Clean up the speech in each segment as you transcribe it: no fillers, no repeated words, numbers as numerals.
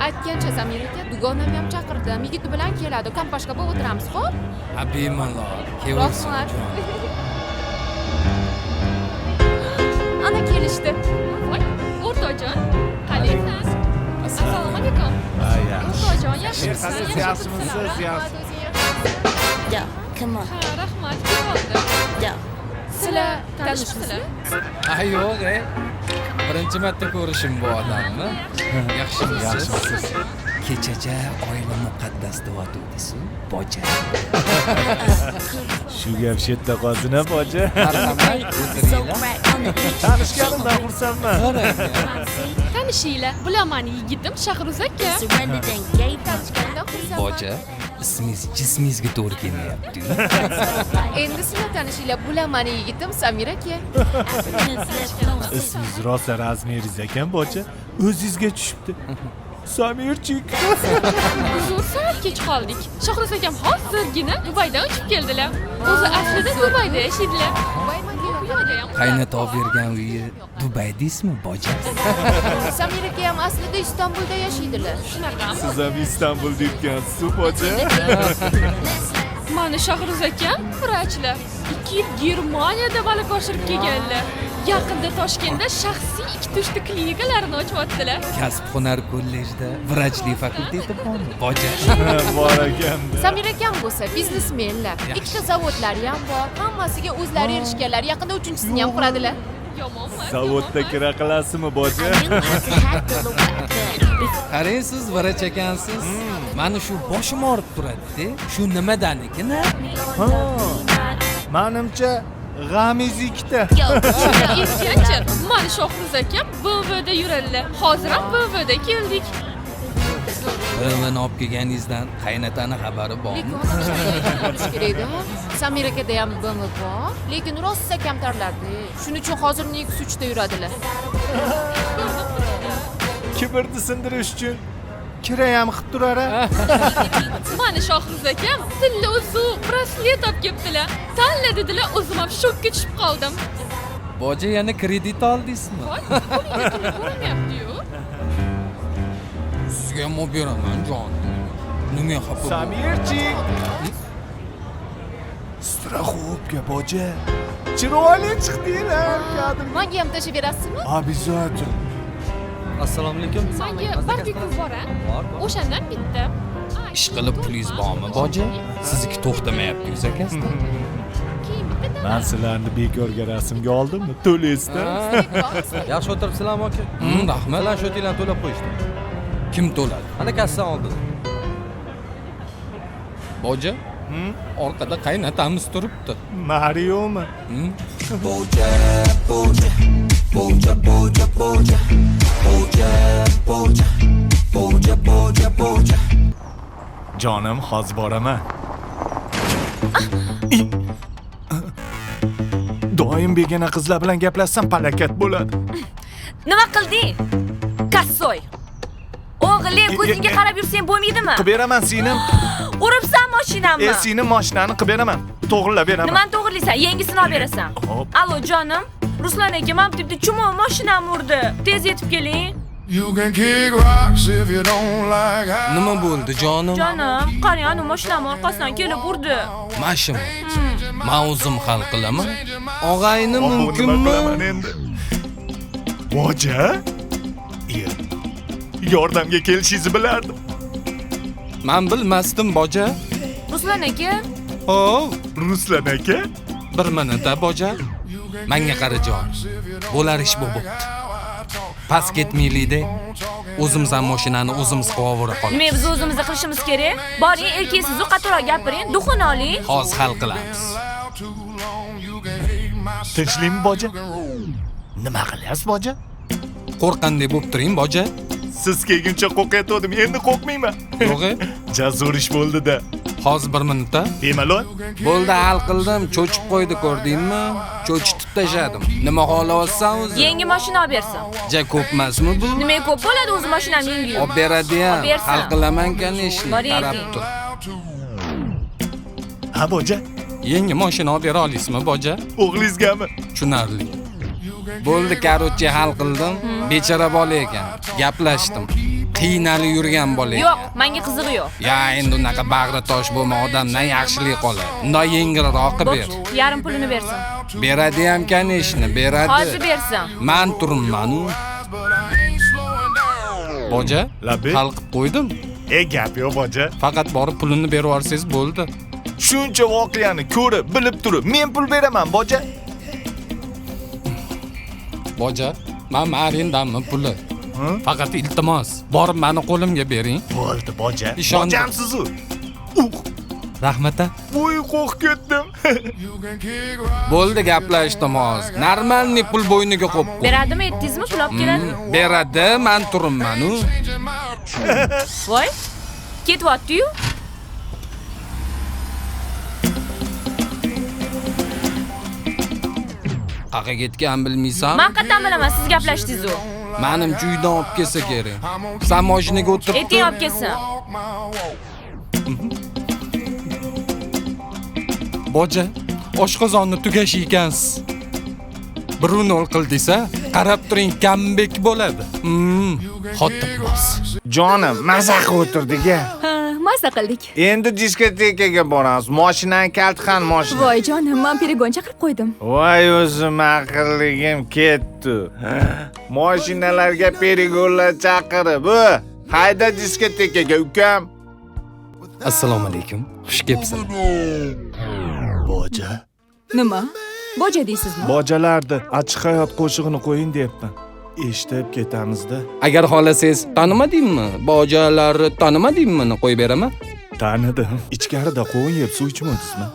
Aytgancha, Samir aka, dugonamni ham chaqirdim. Yigiti bilan keladi. Компашка bo'lib o'tiramiz, xo'p? Ha, bemalol. Kelaversin. Rahmat. Jon. Ana kelishdi. Voy, o'rtoqjon, qalaysan? Assalomu alaykum. O'rtoqjon, yaxshimisiz? Yaxshimisiz? Rahmat, o'zing yaxshimisan? Yo, come on. Ha, rahmat, kelib. Yo. Sizlar tanishmisizlar? Ha, yo'q, e. Birinchi marta ko'rishim bu odamni. Yaxshimisiz? Kechacha oila muqaddas deyotuvdisiz, boja. Shu gap shu yerda qolsin, a, boja. Marhamat, o'tiringlar. Tanishganimdan xursandman. Tanishinglar, bular mani yigitim Shahruz aka. Tanishganimdan xursandman. Boja, ismingiz jismingizga to'g'ri kelmayapti. Endi sizlar tanishinglar, bular mani yigitim Samir aka. Ismingiz rosa razmeringiz ekan, boja. O'zingizga tushibdi. Samirchik. Uzr, sal kech qoldik. Shahruz akam hozirgina Dubaydan uchib keldilar. O'zi aslida Dubayda yashaydilar. Qaynota olib bergan uyi Dubay deysizmi, boja? Samir aka ham aslida Istanbulda yashaydilar. Shunaqami? Siz ham Istanbul debgansiz, boja. Mani Shahruz akam vrachlar. 2 yil Germaniyada malaka oshirib kelganlar. Yaqinda Toshkentda shaxsiy ikkita-uchta klinikalarini ochyaptilar. Kasb hunar kollejida vrachlik fakulteti bormi, boja? Bor ekanda. Samir akam bo'lsa biznesmenlar. Ikkita zavodlari ham bor. Hammasiga o'zlari erishganlar. Yaqinda uchinchisini ham quradilar. Yomonmas. Zavodda kira qilasizmi, boja? Qarang, siz vrach ekansiz. Mani shu boshim og'rib turadi-da. Shu nimadanikin? Ha. Manimcha g'amiz ikkita. Aytgancha, mani Shohruz akam BMWda yuradilar. Hozir ham BMWda keldik. BMWni olib kelganingizdan qaynotani xabari bormi? Lekin odam bo'lish kerak-da. Samir akada ham BMW bor, lekin rosa kamtarlarda. Shuning uchun hozir Nexus 3 da yuradilar. Kibrni sindirish uchun kira ham qilib turar a. Mani Shohruz akam tilla uzuq braslet olib kelibdilar. Tanla dedilar, o'zim ham shokka tushib qoldim. Boja, yana kredit oldingizmi? Voy, qo'lingda tilla ko'rinmayapti-yu. Sizga ham olib beraman, jon. Nima xafa? Samirchik. Страховка, boja. Chiroyli chiqdinglar kadr. Menga ham tashlab berasizmi? Обязательно. Assalomu alaykum. Menga barbeku bor a? Bor, bor. O'shandan bitta. Ish qilib pulingiz bormi, boja? Sizniki to'xtamayapti yuzakasida. Keyin bitta. Man sizlarni bekorga rasmga oldimmi? To'laysizda. Yaxshi o'tiribsizlarmi, aka? Rahmat. Sizlar счёт inglarni to'lab qo'yishdi. Kim to'ladi? Mana kassadan oldin. Boja, orqada qaynotamiz turibdi. Mariomi? Boja, boja, boja, boja, boja, boja, boja, boja, boja, boja. Jonim, hozir boraman. Doim begona qizlar bilan gaplashsam palakat bo'ladi. Nima qilding? Косой. O'g'li, ko'zingga qarab yursang bo'lmaydimi? Qilib beraman, singlim. Uribsan mashinamni. E, singlim, mashinani qilib beraman. To'g'rilab beraman. Nimani to'g'rilaysan? Yangisini olib berasan. Hop. Alo, jonim. Ruslan aka, mana bu yerda chumon mashinamni urdi. Tez yetib keling. You can kick rocks if you don't like how. Nima bo'ldi, jonim? Jonim, qarang, anu mashinamni orqasidan kelib urdi. Mashim. Men o'zim hal qilaman. Og'ayni Obbo, nima mumkinmi? qilaman endi? Boja? Er, yordamga kelishingizni bilardim. Men bilmasdim, boja. Ruslan aka, Hov, Ruslan aka? bir minut, boja. Menga qara, jon. Bo'lar ish bu bo'pti. Past ketmaylik-da. O'zimiz ham mashinani o'zimiz qilib qolamiz. Nima biz o'zimizni qilishimiz kerak? Boring, erkaksiz-u, qattiqroq gapiring, дух ini oling. Hozir hal qilamiz. Tinchlikmi, boja? Nima qilyapsiz, boja? Qo'rqqandek bo'lib turing, boja. Siz kelguncha qo'rqayotgandim, endi qo'rqmayman. Yo'q, e? Ja zo'r ish bo'ldi-da. Hozir bir minutda. Bemalol. Bo'ldi, hal qildim. Cho'chib qo'ydi, ko'rdingmi? Cho'chitib tashladim. Nima xohlayapsan o'zi? Yangi mashina olib bersin. Ja ko'p emasmi bu? Nimaga ko'p bo'ladi, o'zi mashinam yangi. Olib beradi ham. Olib bersin. Hal qilaman, конечно. Boring. Qarab tur. Ha, boja, Yangi mashina olib bera olasizmi, boja? O'g'lingizgami? Tushunarli. Bo'ldi, короче, hal qildim. Bechora bola ekan. Gaplashdim. Qiynalib yurgan bola. Yo'q, menga qizig'i yo'q. Ya endi unaqa bag'ri tosh bo'lma, odamdan yaxshilik qolar. Undan yengilroq qilib ber. Yarim pulini bersin. Beradi ham kanishni, beradi. Hozir bersin. Man turibman-u. Boja, hal qilib qo'ydim. Gap yo'q boja. Faqat borib pulini berib yuborsangiz bo'ldi. Shuncha voqeani ko'rib, bilib turib, men pul beraman, boja. Boja, men arendamni puli. Faqat iltimos, borib meni qo'limga bering. Bo'ldi, boja. Bojamsiz u. Rahmat. Voy, qo'rqib ketdim. Bo'ldi, gaplashdim hozir. Normalniy pul bo'yniga qo'yib qo'y. Beradimi, aytdingizmi, pul olib keladimi? Beradi, men turibman-u. Voy, ketyapti-yu. Qayerga ketgan bilmaysan? Men qayerdan bilaman, siz gaplashdingiz-u. Menimcha uydan olib kelsa kerak. Sen mashinaga o'tirib, Ertaga olib kelsin. Boja, oshqozonni tugashi ekansiz. 1-0 qildingsa, qarab turing, kambek bo'ladi. Xotin bos. Jonim, maza qilib o'tirdik-a. Ha, maza qildik. Endi diskotekaga boramiz. Mashinani kalti ham mashina. Voy jonim, men peregon chaqirib qo'ydim. Voy o'zim aqlligim ketdi. Mashinalarga peregonlar chaqirib, hayda diskotekaga ukam. Assalomu alaykum. Xush kelibsiz. Boja. Nima? Boja deysizmi? Bojalarni Achchiq hayot qo'shig'ini qo'ying deyapman. Eshitib ketamizda. Agar xohlasangiz, tanimadingmi? Bojalarni tanimadingmi? Qo'yib beraman. Tanidim. Ichkarida qovun yeb suv ichmadingizmi?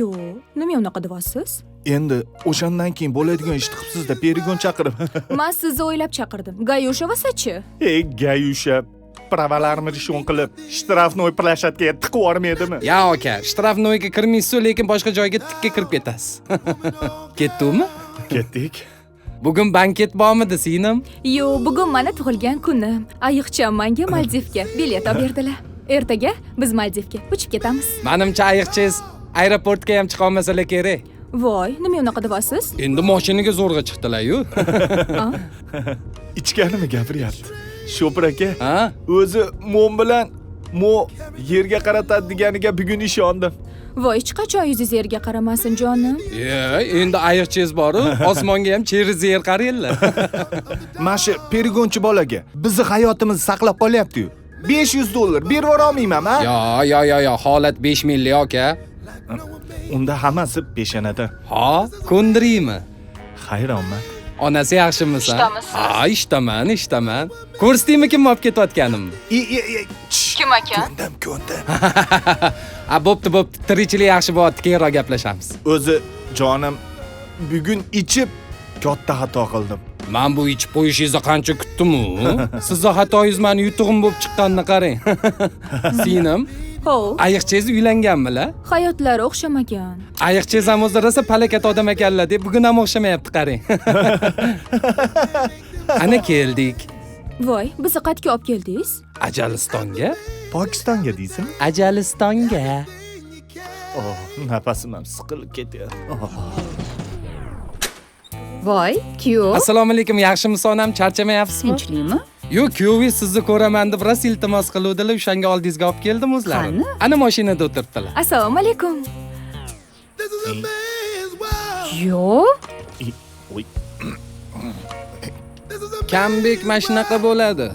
Yo'q, nima unaqa deyapsiz? Endi o'shandan keyin bo'ladigan ishni qilibsiz-da, peregon chaqirib. Men sizni o'ylab chaqirdim. Gayushavasachi? Ey, Gayusha, pravalarimni rishon qilib, shtrafnoy plashatkaga tiqib yubormaydimi? Ya aka, shtrafnoyga kirmaysiz, lekin boshqa joyga tikka kirib ketasiz. Ketdingmi? Ketdik. Bugun banket bormidi, singlim? Yo'q, bugun meni tug'ilgan kunim. Ayiqcham menga Maldivga bilet olib berdilar. Ertaga biz Maldivga uchib ketamiz. Menimcha ayiqchangiz aeroportga ham chiqa olmasalar kerak. Voy, nima unaqa deyapsiz? Endi mashinaga zo'rg'a chiqdilar-yu. Ichganimi gapiryapti? Shopir aka, o'zi mo'm bilan mo yerga qaratadi deganiga bugun ishondim. Voy, hech qachon yuzingiz yerga qaramasin, jonim. Endi ayiqchangiz bor-u, osmonga ham cheriz yer qaraylar. Mana shu peregonchi bolaga bizni hayotimizni saqlab qolyapti-yu. $500 berib yubora olmayman, ha? Yo, holat 5 minglik aka. Unda hammasi peshonada. Ha, ko'ndiraymi? Hayronman. Onasi yaxshimisan? Ishtamisiz? Ha, ishtaman. Ko'rsatdingmi kim olib ketayotganimni? Kim ekan? Ko'ndim. A, bo'pti, tirikchilik yaxshi bo'lyapti, keyinroq gaplashamiz. O'zi jonim, bugun ichib katta xato qildim. Men bu ichib qo'yishingizni qancha kutdim-u? Sizni xatoyingiz meni yutug'im bo'lib chiqqanini qarang. Singlim, ayiqchangiz uylanganmilar? Hayotlari o'xshamagan. Ayiqchangiz ham o'zi rosa palakat odam ekanlar deb bugun ham o'xshamayapti, qarang. Ana keldik. Voy, bizni qayerga olib keldingiz? Ajalistonga? Pokistonga deysizmi? Ajalistonga. Oh, nafasim ham siqilib ketyapti. Voy, kuyov. Assalomu alaykum, yaxshimisiz onam? Charchamayapsizmi? Tinchlikmi? Yo'q, kuyovingiz sizni ko'raman deb rosa iltimos qiluvdilar, o'shanga oldingizga olib keldim o'zlarini. Ana mashinada o'tiribdilar. Assalomu alaykum. Yo'q. Kambek mana shunaqa bo'ladi.